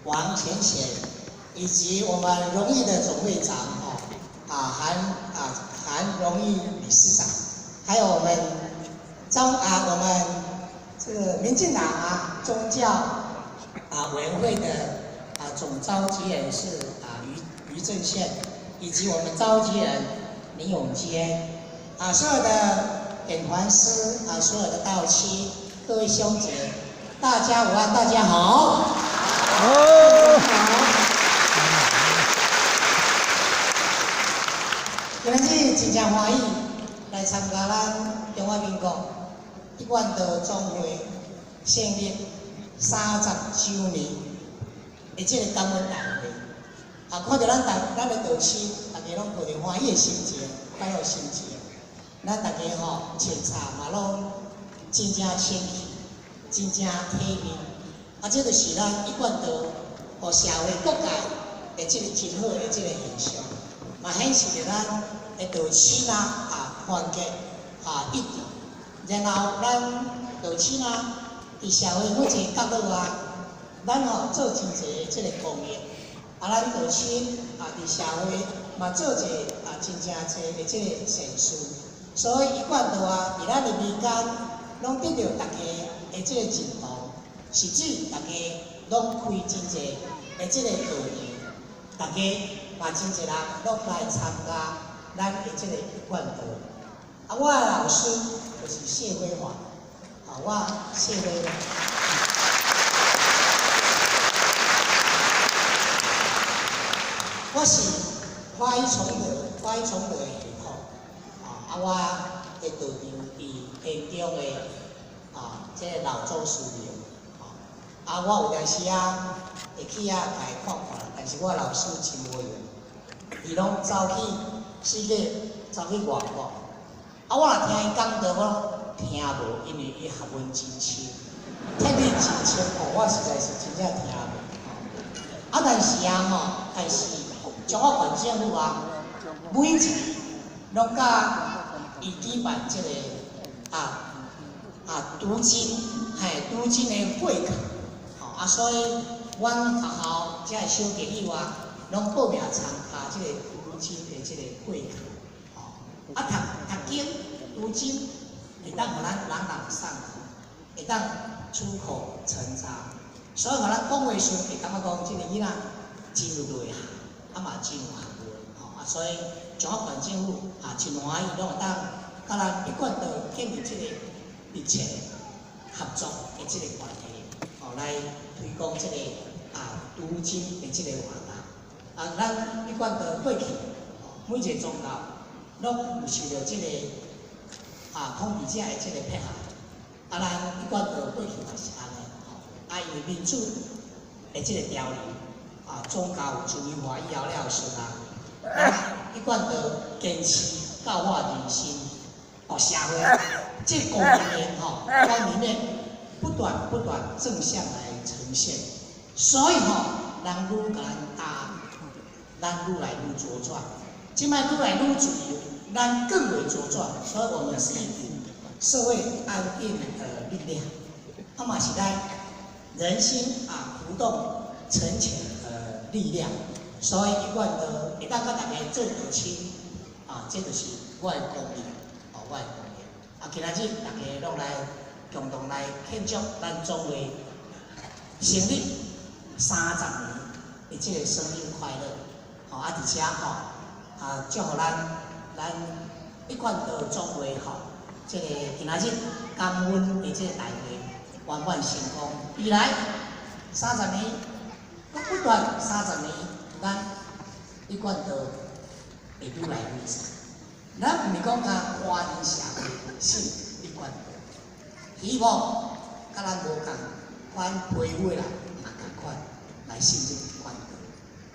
王前贤，以及我們榮譽的總會長哦，韓榮譽理事長，還有我們張啊我們這個民進黨宗教委員會的總召集人是余正憲，以及我們召集人林永堅，所有的點傳師，所有的道親，各位兄姐，大家午安，大家好。好。好。今日真正歡喜來參加咱中華民國一貫道總會成立30週年的這個感恩大會。看著咱的道親，大家攏抱著歡喜的心情、快樂心情。咱大家吼穿插嘛攏真正清氣，真正體面。這就是咱一貫道予社會各界的這個真好的這個現象，嘛顯示著咱的道親團結一致。然後咱道親佇社會每一個角落，咱吼做真濟這個公益。咱道親佇社會嘛做一個真正濟的這個善事。所以一貫道佇咱的民間，攏得著大家的這個認同，甚至大家攏開真濟的這個道場，大家嘛真濟人攏來參加咱的這個一貫道。我的老師就是謝輝華，我謝輝華，我是華語崇德，華語崇德的系統，我的道場佇田中的這個老祖師廟，我有當時會去遐共伊看看，但是我老師真無閒，伊攏走去世界，走去外國。我若聽伊講道，我攏聽無，因為伊學問真深，聽得真清楚，我實在是真正聽無。但是吼，但是彰化縣政府每一年攏佮伊舉辦這個讀經，嘿，讀經的會課，吼，所以阮學校遮的小朋友攏報名參加這個讀經的這個會課，吼，讀經讀經會當予咱朗朗上口，會當出口成章，所以予咱講話時會感覺講這個囡仔真有內涵，嘛真有學問，吼，所以彰化縣政府真歡喜，攏會當佮咱一貫道建立這個密切合作的這個關係，吼，來推廣這個讀經的這個活動。咱一貫道過去，每一個宗教攏有受著這個統治者的這個迫害。咱一貫道過去嘛是按呢，吼，因為民主的這個潮流，宗教有自由化以後了時啊，一貫道堅持教化人心，哦，社會這個光明吼，光明面不斷不斷正向來呈現，所以吼，人愈共咱打，咱愈來愈茁壯。這擺愈來愈自由，咱更為茁壯。所以我們是一股社會安定的力量，嘛是咱人心浮動沉潛的力量。所以一貫道會當佮大家做道親，這就是我的功力，哦，我的功力。今仔日大家攏來共同來慶祝咱總會成立30年的這個生日快樂。吼，而且吼，祝予咱一貫道總會吼，這個今仔日感恩的這個大會圓滿成功。未來三十年，閣不斷三十年，咱一貫道會愈來愈濟。咱毋是講較華人社會信一貫道，希望佮咱無仝款皮膚的人嘛仝款來信這個一貫道。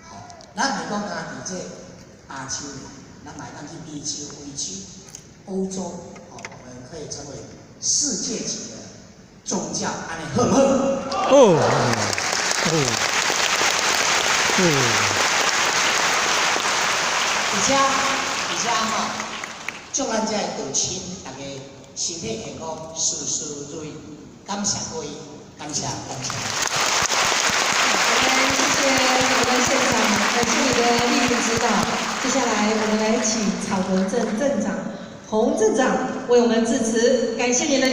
吼，咱毋是講敢佇這亞洲，咱嘛會當去美洲、非洲、歐洲，吼，我們可以成為世界級的宗教，按呢好毋好？好，好，好。而且吼，祝咱遮的道親，大家身體健康，事事如意，感謝各位，感謝感謝。宣告。接下來我們來請草屯鎮鎮長洪鎮長為我們致辭，感謝您的。